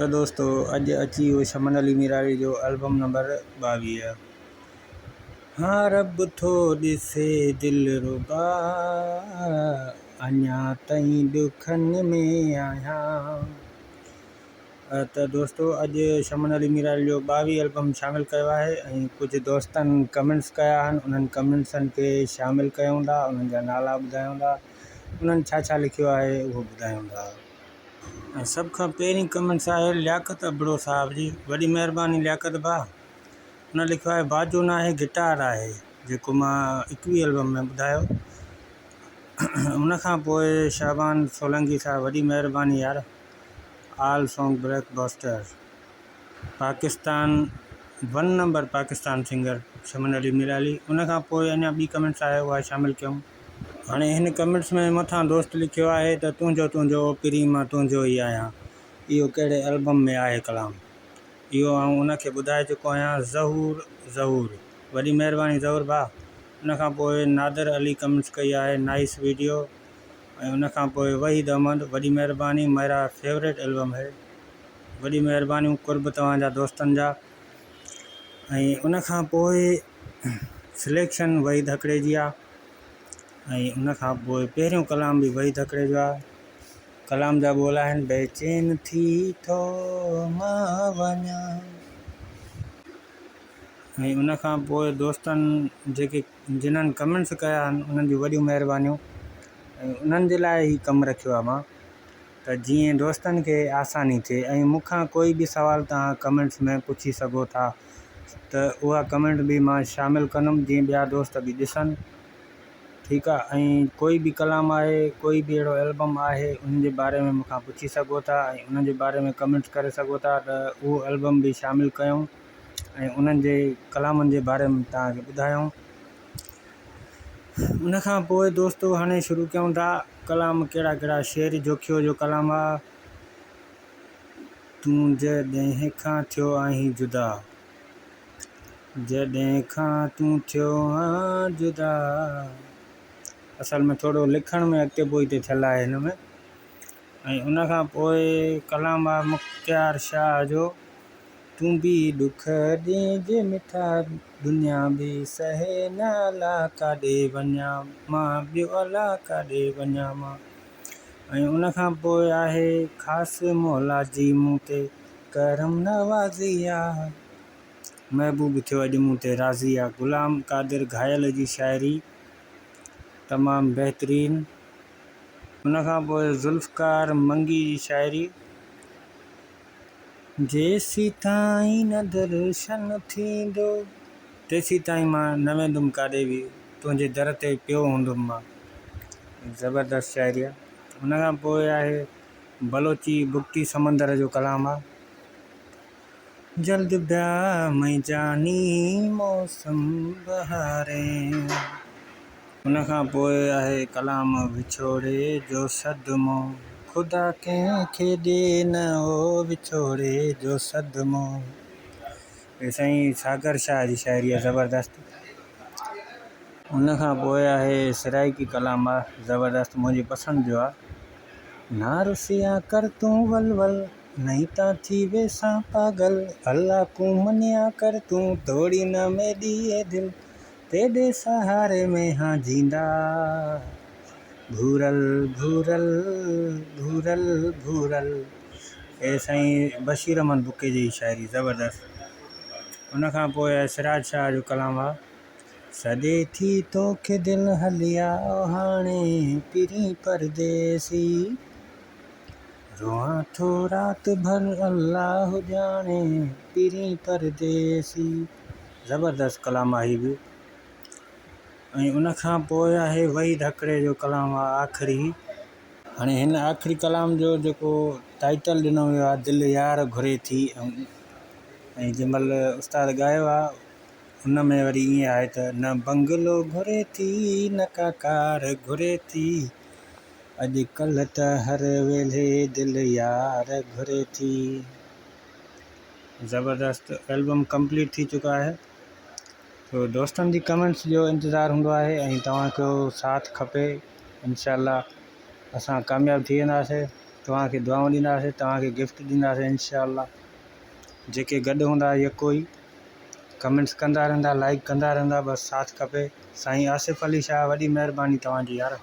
ته دوستو اڄ اچي ويو شمن علي ميرالي جو البم نمبر 22. ها رب ٿو ڏسي دلربا اڃا تائين ڏکن ۾ آهيان. ته دوستو اڄ شمن علي ميرالي جو 22 البم شامل ڪيو آهي ۽ ڪجهه دوستن ڪمينٽس ڪيا آهن انهن ڪمينٽسن کي شامل ڪيون ٿا انهن جا نالا ٻڌايون ٿا انهن ڇا ڇا لکيو آهي اهو ٻڌايون ٿا. ۽ سڀ کان پهرين ڪمينٽس آهي لياقت ابڙو صاحب جي وڏي مهرباني لياقت ڀاء ان لکيو آهي باجو ناهي گٽار آهي جيڪو مان 21 البم ۾ ٻڌايو ان کان پوء شعبان سولنگي صاحب وڏي مهرباني يار all song blockbuster Pakistan one number Pakistan singer Chaman Ali Mirali ان کان پوء اڃا ٻي ڪمينٽس آهي اها شامل ڪيون. هاڻي هن ڪمينٽس ۾ مٿان دوست لکيو آهي ته تنهنجو تنهنجو او پرين مان تنهنجو ئي آهيان اهو ڪهڙي البم ۾ آهي ڪلام اهو آئون ان کي ٻڌائي چڪو آهيان ظهور ظهور وڏي مهرباني ظهور ڀاء ان کان پوء نادر علي ڪمينٽس ڪئي آهي نائيس ويڊيو ۽ ان کان پوء وحيد احمد وڏي مهرباني ميرا فيوريٽ البم هي وڏي مهربانيون قرب توهان جا دوستن جا ۽ ان کان پوء سليڪشن وحيد هڪڙي جي آ ۽ ان کان پوء پهريون ڪلام به وحيد هڪڙي جو آ ڪلام جا ٻول آهن بيچين ٿي ٿو مان وڃان ۽ ان کان پوء دوستن جيڪي جنھن ڪمينٽس ڪيا آھن انھن جون وڏيون مھربانيون ۽ انھن جي لاء ھي ڪم رکيو آ مان ته جيئن دوستن کي آساني ٿئي ۽ مون کان ڪوئي به سوال توھان ڪمينٽس ۾ پڇي سگھو ٿا ته اھا ڪمينٽ به مان شامل ڪندم جيئن ٻيا دوست به ڏسن ٺيڪ آ ۽ ڪوئي به ڪلام آھي ڪوئي به اھڙو البم آھي ان جي باري ۾ مون کان پڇي سگھو ٿا ۽ ان جي باري ۾ ڪمينٽس ڪري سگھو ٿا ته اھو البم به شامل ڪيون ۽ انهن جي ڪلامن جي باري ۾ توهان کي ٻڌايون. ان کان پوء دوستو هاڻي شروع ڪيون ٿا ڪلام ڪهڙا ڪهڙا شعر جوکيو جو ڪلام آ تون جڏهن کان ٿيو آهين جدا جڏهن کان تون ٿيو آن جدا اصل ۾ ٿورو لکڻ ۾ اڳتي پوئتي ٿيل آهي هن ۾ ۽ ان کان پوء ڪلام آ مختيار شاهه جو تون به ڏک ڏينج مٺا دنيا به سهي نه الا ڪاڏي وڃان مان ٻيو الا ڪاڏي وڃان مان ۽ ان کان پوء آهي خاص مولا جي مون تي ڪرم نوازي آ محبوب ٿيو اڄ مون تي راضي آ غلام قادر گهايل جي شاعري تمام بهترين ان کان پوء ذوالفقار منگي جي شاعري. جيسيتائين نه درشن ٿيندو. تيسيتائين مان نه ويندم ڪاڏي به. تنهنجي در تي پيو هوندم مان. زبردست شاعري آ. ان کان پوء آهي بلوچي بگٽي سمندر جو ڪلام آ. جلد بيا مئي جاني موسم بهارين. ان کان پوء آهي ڪلام وڇوڙي جو صدمو خدا ڪنهن کي ڏي نه او وڇوڙي جو صدمو. هي سائين ساگر شاهه جي شاعري آهي زبردست. ان کان پوء آهي سرائيڪي ڪلام آ زبردست منهنجي پسند جو آ. نا رسيان ڪر تون ول ول نئين تان ٿي ويسان پاڳل الله ڪون منيان ڪر تون توڙي نه ميڏي اي دل تيڏي سهاري ۾ هان جيندا ڀورل ڀورل ڀورل ڀورل اي سائين بشير احمد بڪي جي شاعري زبردست ان کان پوء سراج شاهه جو ڪلام آ سڏي ٿي توکي دل هليا هاڻي پرين پرديسي روئان ٿو رات ڀر الله ڄاڻي پرين پرديسي زبردست ڪلام آهي هي به ۽ ان کان پوء آهي وحيد هڪڙي جو ڪلام آهي آخري. هاڻي هن آخري ڪلام جو جيڪو ٽائيٽل ڏنو ويو آهي دل يار گهري ٿي ۽ جنهن مهل استاد ڳايو آهي ان ۾ وري ائين آهي ته نه بنگلو گهري ٿي نه ڪا ڪار گهري ٿي اڄ ڪلهه ته هر ويلي دل يار گهري ٿي. زبردست البم ڪمپليٽ ٿي چڪو آهي تو دوستن جي ڪمينٽس جو انتظار هوندو آهي ۽ توهان جو ساٿ کپي انشاء الله اسان ڪامياب ٿي وينداسي. توهان کي دعائون ڏينداسين توهان کي گفٽ ڏينداسين انشاء الله جيڪي گڏ هوندا يڪو ئي ڪمينٽس ڪندا رهندا لائڪ ڪندا رهندا بس ساٿ کپي سائين آصف علي شاهه وڏي مهرباني توهان جي يار.